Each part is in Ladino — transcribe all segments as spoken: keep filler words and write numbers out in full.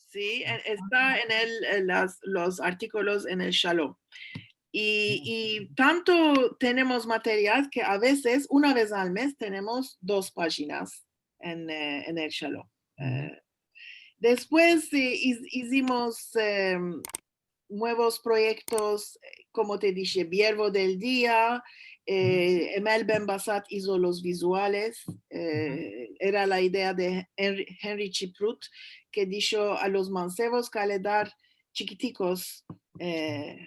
Si, en, esta en el, en las, los artikolos en el Shalom. I, i tanto tenemos material ke a vezes, una vez al mez, tenemos dos pajinas en, e, en el Shalom. E, despues, e, iz-, izimos, em, muevos proyektos, e, komo te dishe, Biervo del Dia, e, Emel Ben Basat izo los vizuales, e, era la idea de Henry, Henry Chiprut, ke disho a los mansevos ke ale dar chikitikos, e,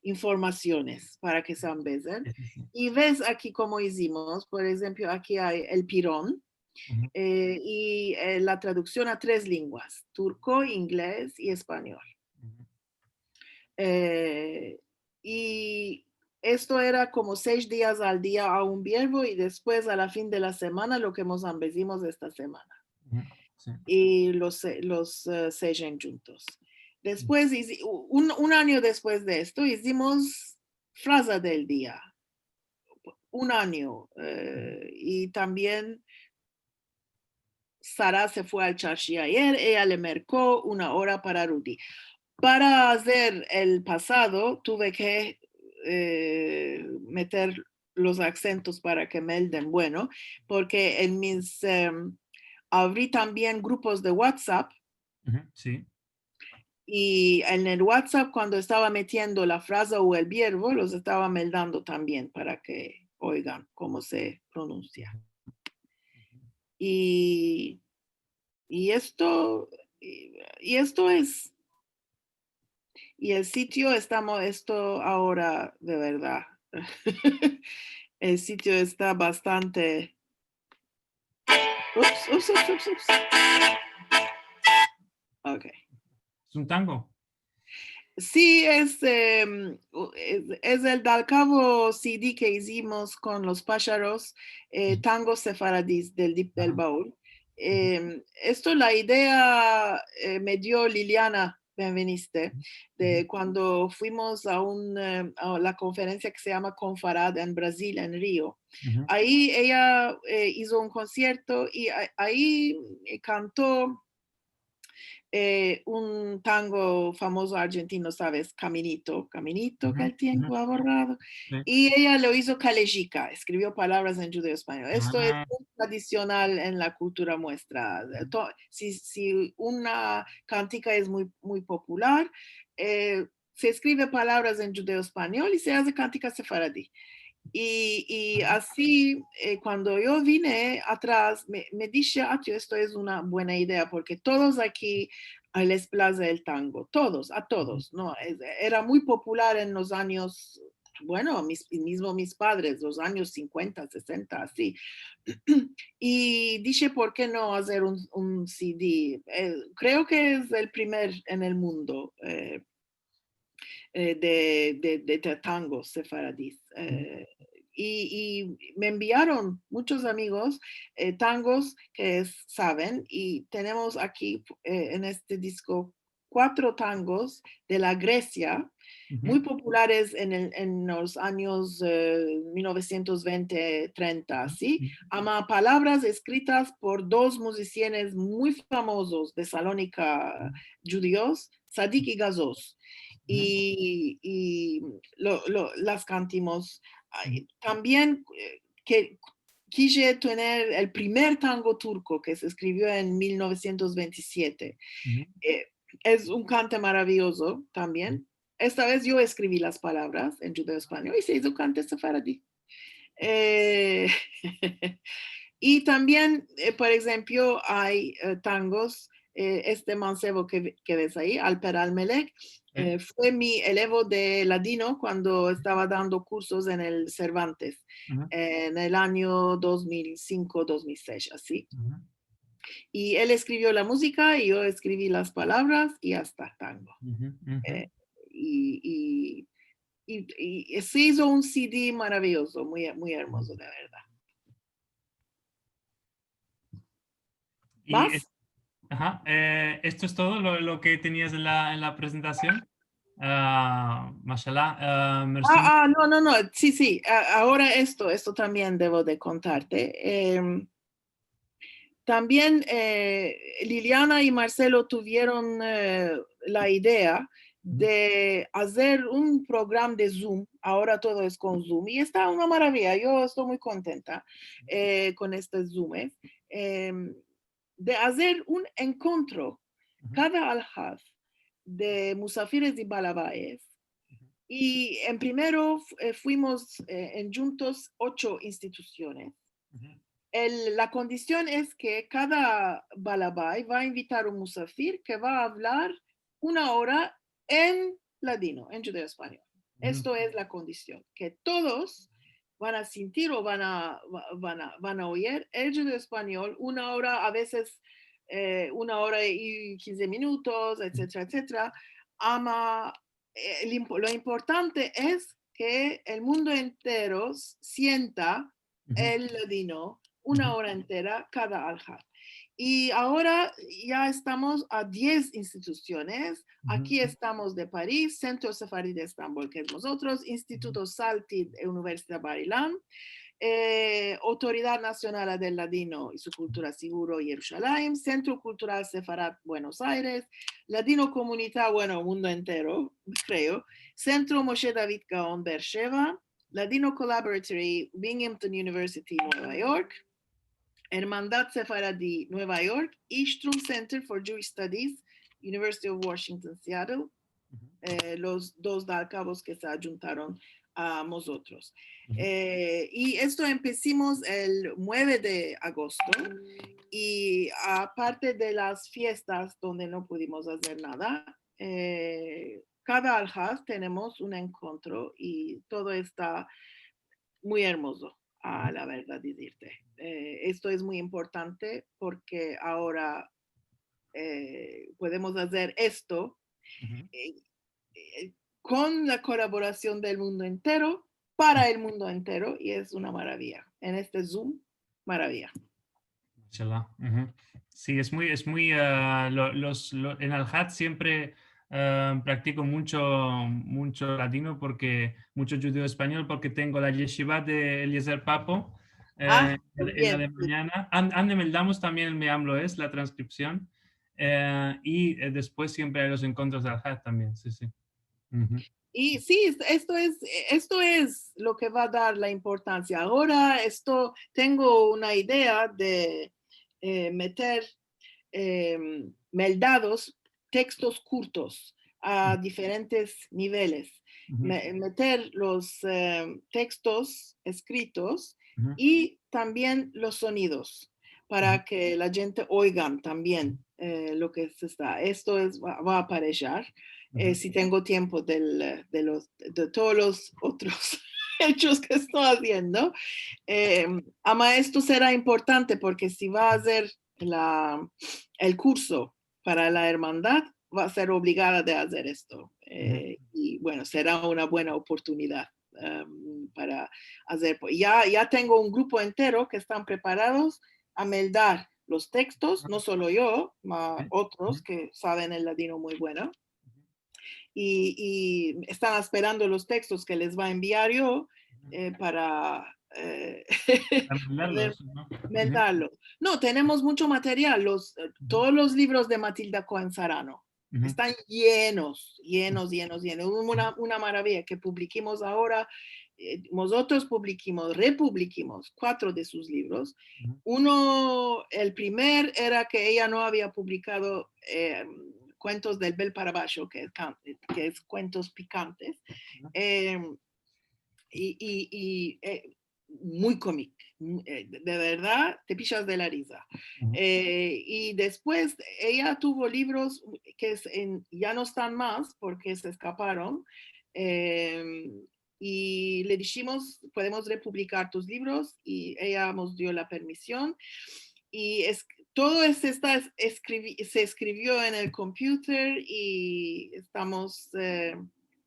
informasiones para ke se ambezen. I ves aki komo izimos, por enshemplo, aki ay el piron, e, i, e, la traduksion a tres lenguas, turko, inglez i espanyol. E, i esto era komo sesh dias al dia a un biervo, i despues, a la fin de la semana, lo ke mos ambezimos esta semana. I los, e, los, e, sesh djuntos. Despues, izi-, un, un anyo despues de esto, izimos fraza del dia. Un anyo, e, i tambien Sara se fue al charshi ayer, eya le merko una ora para Rudi. Para azer el pasado, tuve ke, e, meter los aksentos para ke me ayuden, bueno, porke en mis, em, avri tambien grupos de WhatsApp, si. I en el WhatsApp, kuando estava metiendo la fraza o el biervo, los estava meldando tambien para ke oigan komo se pronunsia. I, i esto, i, i esto es. I el sitio estamos, esto agora, de verdad, el sitio esta bastante Ups, ups, ups, ups, ups. Ok. Es un tango. Si, es, em, u-, es, es el dalkavo CD ke izimos kon los pasharos, e, Tangos Sefaradis del Deep del Baul. Em, esto, la idea, e, me dio Liliana Benveniste, de kuando fuimos a un, e, a la konferensia ke se yama Konfarad en Brazil, en Rio. Ayi eya, e, izo un konsierto i a-, ayi, e, kanto, e, un tango famozo arjentino, saves, Kaminito, Kaminito ke el tiempo a borrado. I eya lo izo Kalejika, eskrivio palavras en djudeo-espanyol. Esto es muy tradisional en la kultura muestra. To-, si, si una kantika es muy, muy popular, e, se eskrive palavras en djudeo-espanyol i se aze kantika sefaradi. I, i ansi, e, kuando yo vine atras, me, me dishe, "Atyo, esto es una buena idea, porke todos aki, a, les plaze el tango, todos, a todos", no? Es, era muy popular en los anyos, bueno, mis, mizmo mis padres, los anyos sinkuenta, sesenta, ansi. I dishe, "Por ke no azer un, un CD?" E, kreo ke es el primer en el mundo, e, e, de, de, de ta-, tangos sefaradis. E, i, i me enviaron munchos amigos, e, tangos ke s-, saven, i tenemos aki, e, en este disko kuatro tangos de la Gresia, muy populares en el, en los anyos, e, mil novesientos vente, trenta, si? Ama palavras eskritas por dos muzisienes muy famozos de Salonika, djudios, Sadik i Gazos. I, i lo, lo, las kantimos. Ay, tambien, e, ke kije tener el primer tango turko ke se eskrivio en mil novesientos ventisiete. E, es un kante maraviyozo tambien. Esta vez yo eskrivi las palavras en djudeo-espanyol i se izo un kante sefaradi. E, i tambien, e, por enshemplo, ay, e, tangos, e, este mansevo ke ve-, ke ves ayi, Alper Almelek, e, fue mi elevo de ladino kuando estava dando kursos en el Cervantes, en el anyo dos mil sinko, dos mil sesh, ansi. I el eskrivio la muzika i yo eskrivi las palavras i asta tango. E, i, i, i, i se izo un CD maraviyozo, muy, muy ermozo, de verdad. I es-, aha, e, esto es todo lo, lo ke tenias en la, en la prezentasion? A, mashallah. A, mersi. A, a, no, no, no. Si, si. A, agora esto, esto tambien devo de kontarte. Em, tambien, eh, Liliana i Marcelo tuvieron, eh, la idea de azer un programa de Zoom. Agora todo es kon Zoom i esta una maraviya. Yo esto muy kontenta, eh, kon estos Zoomes, em, de azer un enkontro kada alhad de musafires i balabayes. I en primero fu-, eh, fuimos, eh, endjuntos ocho institusiones. El, la kondision es ke kada balabay va a invitar un musafir ke va a avlar una ora en ladino, en djudeo-espanyol. Esto es la kondision, ke todos van a sintir o van a, va-, van a, van a oyer el djudeo-espanyol una ora, a vezes, eh, una ora i kinze minutos, etsetera, etsetera. Ama, eh, el impo-, lo importante es ke el mundo entero s-, sienta el ladino una ora entera kada alhad. I agora ya estamos a diez institusiones. Aki estamos de Paris, Sentro Sefaradi de Estambol, ke es mozotros, Instituto Salti de Universidad Bar-Ilan, eh, Autoridad Nasionala del Ladino i su Kultura, siguro, Yerushalayim, Sentro Kultural Sefarad, Buenos Aires, Ladino Komunita, bueno, mundo entero, kreo, Sentro Moshe David Gaon, Beer Sheva, Ladino Collaboratory, Binghamton University, Nueva York, Ermandad Sefaradi, Nueva York, i Strum Center for Jewish Studies, University of Washington, Seattle, eh, los dos dalkavos ke se adjuntaron a mozotros. Eh, i esto empesimos el mueve de agosto, i aparte de las fiestas donde no pudimos azer nada, eh, kada alhad tenemos un enkontro i todo esta muy ermozo, a la verdad dizirte. Eh, esto es muy importante porke agora, eh, podemos azer esto, eh, eh, kon la kolaborasion del mundo entero, para el mundo entero, i es una maraviya. En este Zoom, maraviya. Mashallah. Si, es muy, es muy, ah, lo-, los, lo-, en Alhad siempre, ah, praktiko muncho, muncho ladino porke, muncho djudeo-espanyol porke tengo la yeshiva de Eliezer Papo, eh, en la, en la de manyana. An-, ande meldamos tambien el Meam Loez, la transkripsion. Eh, i, eh, despues siempre ay los enkontros de Alhad tambien, si, si. I si, est-, esto es, esto es lo ke va a dar la importansia. Agora esto, tengo una idea de, eh, meter, em, meldados, tekstos kurtos a diferentes niveles. Me-, meter los, em, tekstos eskritos i tambien los sonidos para ke la djente oygan tambien, eh, lo ke se esta. Esto es, va, va a apareshar, eh, si tengo tiempo del, de los, de todos los otros echos ke esto aziendo. Eh, ama esto sera importante porke si va a azer la, el kurso para la ermandad, va a ser obligada de azer esto. Eh, i, bueno, sera una buena oportunidad, em, para azer. Ya, ya tengo un grupo entero ke estan preparados a meldar los tekstos, no solo yo, ma otros ke saven el ladino muy bueno. I, i estan asperando los tekstos ke les va a enviar yo, eh, para, eh, poder meldarlos. No, tenemos muncho material. Los, eh, todos los livros de Matilda Cohen Sarano estan yenos, yenos, yenos, yenos. Una, una maraviya ke publikimos agora, eh, mozotros publikimos, republikimos kuatro de sus livros. Uno, el primer era ke eya no avia publikado, eh, Kuentos del Bel para Abasho, ke es kan-, ke es Kuentos Pikantes. Em, i, i, i, eh, muy komik, mu-, eh, de, de verdad, te pishas de la riza. Eh, i despues eya tuvo livros ke es en, ya no estan mas porke se eskaparon. Em, i le dishimos, "Podemos republikar tus livros", i eya mos dio la permision. I es, todo es, esta es-, eskrivi-, se eskrivio en el kompyuter i estamos, eh,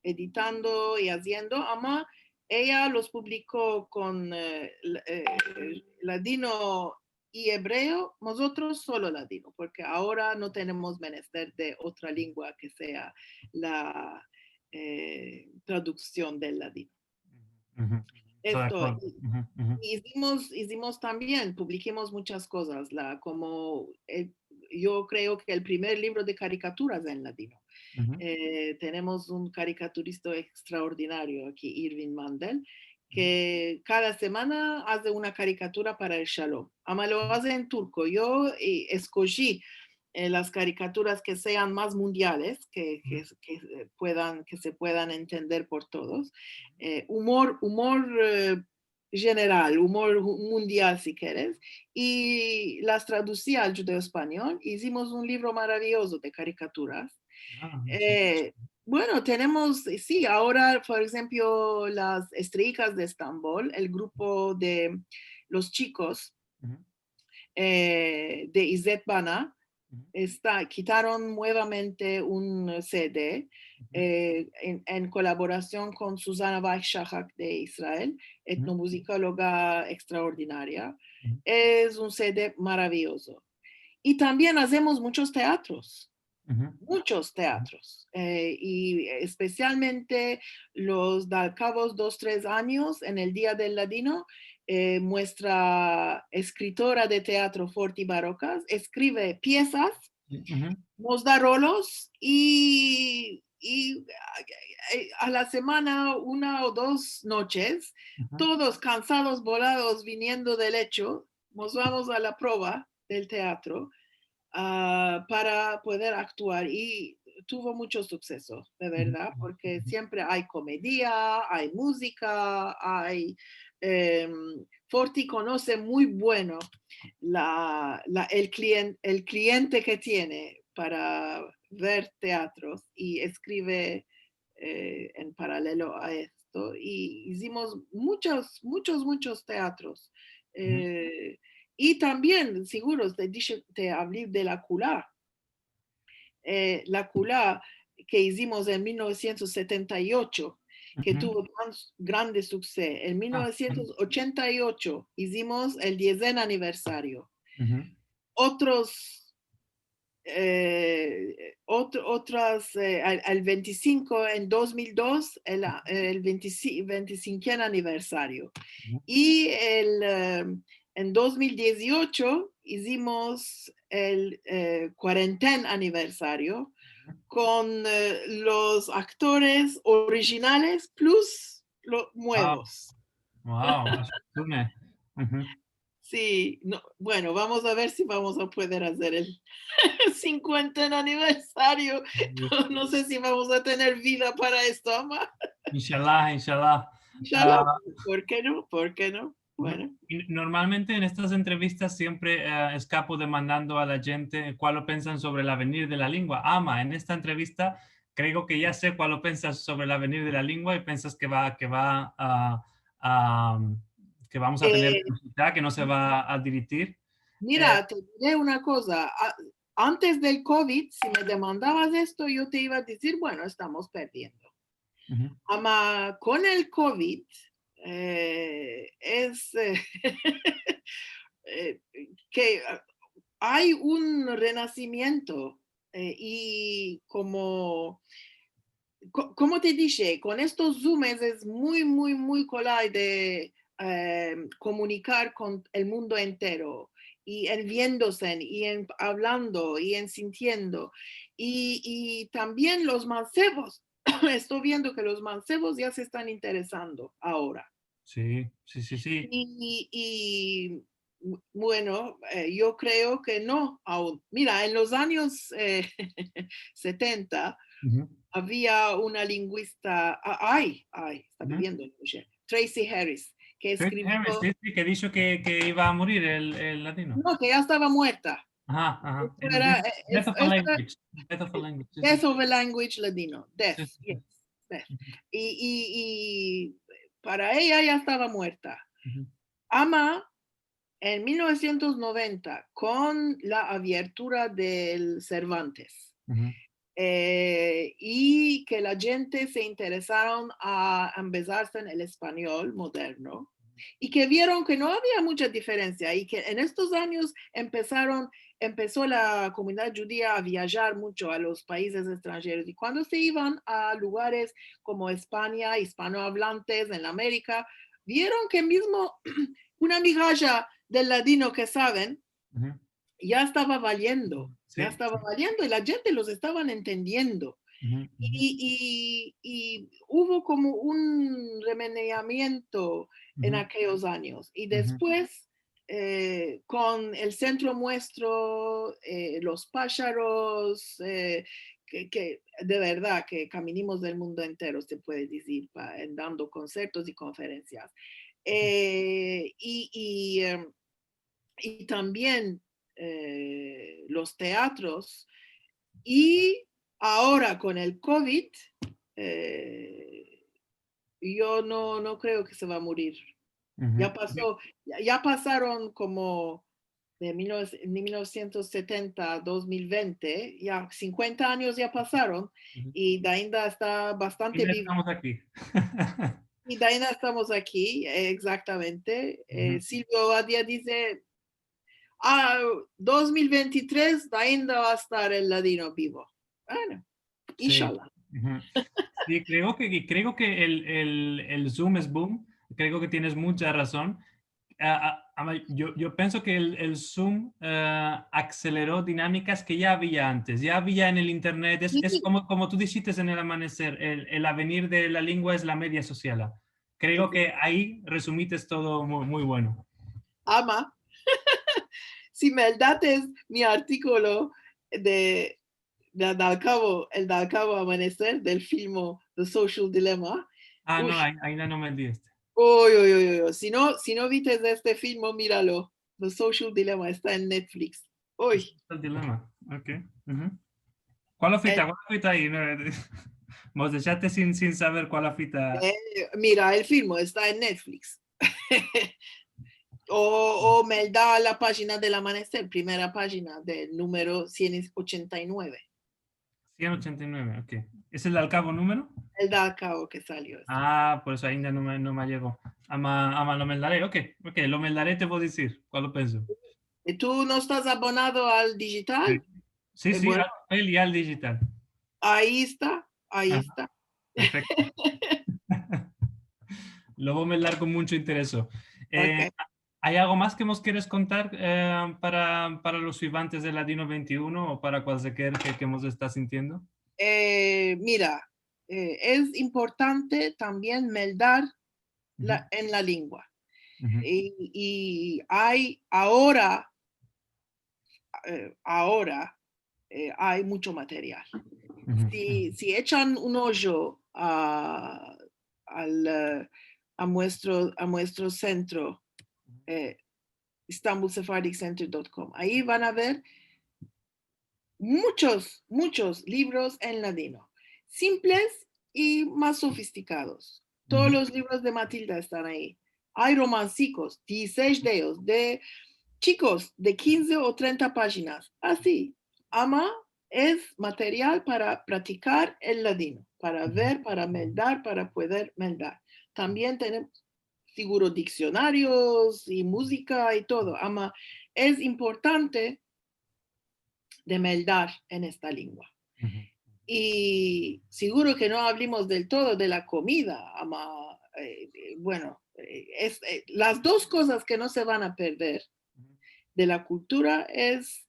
editando i aziendo, ama eya los publiko kon, eh, l-, eh, ladino i ebreo, mozotros solo ladino, porke agora no tenemos menester de otra lengua ke sea la, eh, traduksion del ladino. Esto, i, i izimos, izimos tambien, publikimos munchas kozas, la, komo, eh, yo kreo ke el primer livro de karikaturas en ladino. Eh, tenemos un karikaturista ekstraordinario aki, Irving Mandel, ke kada semana aze una karikatura para el Shalom. Ama lo aze en turko. Yo, eh, eskoji, eh, las karikaturas ke sean mas mundiales, ke, ke, ke, eh, puedan, ke se puedan entender por todos. Eh, umor, umor, eh, jeneral, umor hu-, mundial, si keres, i las tradusi al djudeo-espanyol. Izimos un livro maraviyozo de karikaturas. Eh, bueno, tenemos, si, agora, por enshemplo, las Estreikas de Estambol, el grupo de los chikos, eh, de Izet Bana, esta, kitaron muevamente un CD, eh, en, en kolaborasion kon Susana Weich-Shahak de Israel, etnomuzikologa ekstraordinaria. Es un CD maraviyozo. I tambien azemos munchos teatros. Munchos teatros, eh, i espesialmente los dalkavos dos, tres anyos en el Dia del Ladino, eh, muestra eskritora de teatro Forti Barokas eskrive piesas, mos da rolos i, i, eh, a la semana, una o dos noches, todos kansados, bolados, viniendo del echo, mos vamos a la prova del teatro, ah, para pueder aktuar, i tuvo muncho sukseso, de verdad, porke siempre ay komedia, ay muzika, ay, em, Forti konose muy bueno la, la, el klien-, el kliente ke tiene para ver teatros i eskrive, eh, en paralelo a esto, i izimos munchos, munchos, munchos teatros. Eh, i tambien, seguro, te dishe, te avli de la Kula. Eh, la Kula ke izimos en mil novesientos setenta i ocho, ke tuvo tan s-, grande sukseso. En mil novesientos ochenta i ocho izimos el diezen aniversario. Otros, eh, ot-, otras, eh, al, al ventisinko, en dos mil dos, el, el ventisi-, ventisinken aniversario. I el, eh, en dos mil dieziocho izimos el, eh, kuarenten aniversario kon, eh, los aktores orijinales plus los muevos. Wow, masha Tune. Si, no, bueno, vamos a ver si vamos a pueder azer el sinkuenten aniversario. No se si vamos a tener vida para esto, ama. Inshallah, inshallah. Inshallah, por ke no? Por ke no? Bueno. I normalmente en estas entrevistas siempre, eh, eskapo demandando a la djente kualo pensan sovre el avenir de la lengua. Ama, en esta entrevista kreo ke ya se kualo pensas sovre el avenir de la lengua i pensas ke va, ke va a, a, ke vamos a tener, eh, ke no se va a diritir. Mira, eh, te dire una koza. A-, antes del kovid, si me demandavas esto, yo te iva a dizir, bueno, estamos perdiendo. Ama kon el kovid, eh, es, eh, eh, ke, ah, ay un renasimiento, eh, i komo, ko-, komo te dishe, kon estos zooms es muy, muy, muy kolay de, eh, komunikar kon el mundo entero, i en viendose, i en avlando, i en sintiendo, i, i tambien los mansevos, esto viendo ke los mansevos ya se estan interesando agora. Si, si, si, si. I, i, bu-, bueno, eh, yo kreo ke no aun. Mira, en los anyos, eh, setenta avia una linguista, a-, ay, ay, esta biviendo en New Jersey, Tracy Harris, ke eskrivio... Tracy Harris, si, si, ke disho ke, ke iva a murir el, el ladino. No, ke ya estava muerta. Aha, aha. Esto era, eh, death of a language. Death of a language, si, si. Death of a language ladino. Death, si, si, si. Yes, death. I, i, i para eya ya estava muerta. Ama en mil novesientos noventa, kon la aviertura del Cervantes, eh, i ke la djente se interesaron a ambezarse en el espanyol moderno, i ke vieron ke no avia muncha diferensia, i ke en estos anyos empesaron, empeso la komunidad djudia a viajar muncho a los paizes estranjeros, i kuando se ivan a lugares komo Espanya, ispanoavlantes en la Amerika, vieron ke mizmo una migaja del ladino ke saven, Mhm. ya estava valiendo, Si, ya estava si. valiendo i la djente los estavan entendiendo. Mhm, mhm, I, i, i uvo komo un remeneamiento en mhm, akeyos anyos. I mhm, despues, eh, kon el sentro muestro, eh, los pasharos, eh, ke, ke de verdad ke kaminimos del mundo entero, se puede dizir, pa, en dando konsertos i konferensias. Eh, i, i, em, i tambien, eh, los teatros, i agora kon el kovid, eh, yo no, no kreo ke se va a murir. mhm. Ya paso, ya, ya pasaron komo de mil nove, de mil novesientos setenta a dos mil vente, ya sinkuenta anyos ya pasaron, Mhm. i dainda esta bastante Ainda bivo. estamos aki. I dainda estamos aki, eh, egzaktamente. Eh, Mhm. Silvio Badia dize, a, dos mil ventitres dainda va a estar el ladino bivo. Bueno, Si. Inshallah. Mhm. Si, kreo ke, kreo ke el, el, el Zoom es boom. Kreo ke tienes mucha razon. A, a, ama, yo, yo penso ke el, el Zoom, eh, akselero dinamikas ke ya avia antes. Ya avia en el internet. Es, es Si. komo, komo tu dijiste en el amaneser, el, el avenir de la lengua es la media sosial. Kreo Si. ke ayi resumites todo muy, muy bueno. Ama, si me dates mi artikolo de, de, del kavo, el del kavo amaneser, del filmo The Social Dilemma. A, no, Ush. ai-, ainda no me diste. Oy, oy, oy, oy, oy. Si no, si no vites este filmo, miralo. The Social Dilemma esta en Netflix. Oy. El dilema. Ok. Mhm. Kual afita? El Kual afita ayi? No, mos deshaste sin, sin saver kual afita. Eh, mira, el filmo esta en Netflix. O, o meldar la pajina del Amaneser, primera pajina del numero sien ochenta i nueve. Sien ochenta i nueve, ok. Es el del kavo numero? El del kavo ke salio este. A, por eso ainda no me, no me llegó. Ama, ama lo meldare, ok, ok, lo meldare, te vo a dizir kual lo penso. I tu no estas abonado al dijital? Si. Si, Eh, si, bueno. Al papel i al dijital. Ayi esta, ayi Aha. Esta. Perfekto. Lo vo a meldar kon muncho intereso. Eh, Ok. Ai algo mas ke mos keres kontar, eh, para, para los vivantes de Ladino vente i uno o para kualkier ke, ke mos esta sintiendo? Eh, mira, eh, es importante tambien meldar la, Mhm. en la lengua. Mhm. I, i ai agora, eh, agora, eh, ai muncho material. Mhm. Si, si echan un ojo a, al, eh, a muestro, a muestro sentro, eh, Istanbul Sephardic Center dot com, ayi van a ver munchos, munchos livros en ladino, simples i mas sofistikados. Todos Mhm. los livros de Matilda estan ayi. Ai romansikos, dizisesh de eyos, de chikos de kinze o trenta pajinas. Ansi, ama es material para praktikar el ladino, para Mhm. ver, para meldar, para pueder meldar. Tambien tenemos siguro diksionarios i muzika i todo, ama es importante de meldar en esta lengua. Mhm. I siguro ke no avlimos del todo de la komida, ama, eh, eh, bueno, eh, es, eh, las dos kozas ke no se van a perder de la kultura es,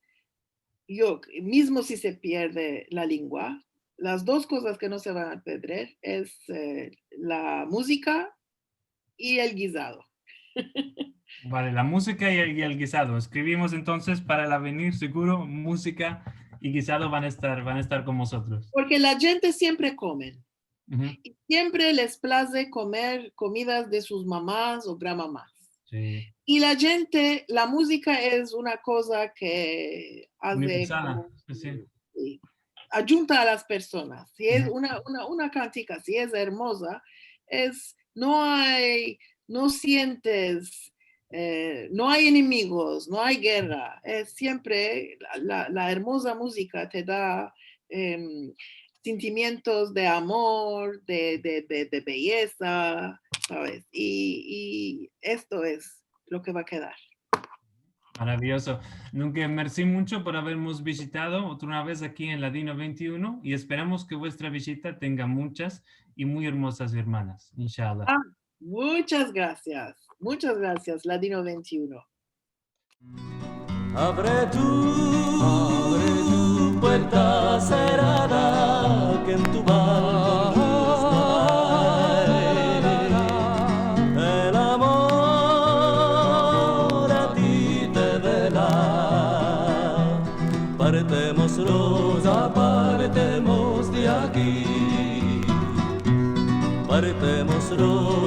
yo, mizmo si se pierde la lengua, las dos kozas ke no se van a perder es, eh, la muzika i el gizado. Vale, la muzika i el, i el gizado. Eskrivimos entonses para el avenir, siguro, muzika i gizado van a estar, van a estar kon mozotros. Porke la djente siempre komen. Mhm. I siempre les plaze komer komidas de sus mamas o gramamas. Si. I la djente, la muzika es una koza ke aze... Universal, komo, si, si. Si, ayunta a las personas. Si es... Mhm. Una, una, una kantika, si es ermoza, es, no ay, no sientes, eh, no ay enemigos, no ay gerra. Es siempre la, la, la ermoza muzika te da, em, sentimientos de amor, de, de, de, de beyeza, saves? I, i esto es lo ke va a kedar. Maraviyozo. Dunke, mersi muncho por avermos vijitado otra vez aki en Ladino vente i uno, i esperamos ke vuestra vijita tenga munchas i muy ermozas ermanas, inshallah. A, Muchas grasias, muchas grasias, Ladino vente i uno. Avre tu, avre tu puerta serada, ke en tu balkon luz no ay. El amor a ti te vela. Partemos, roza, partemos de aki. Partemos, roza.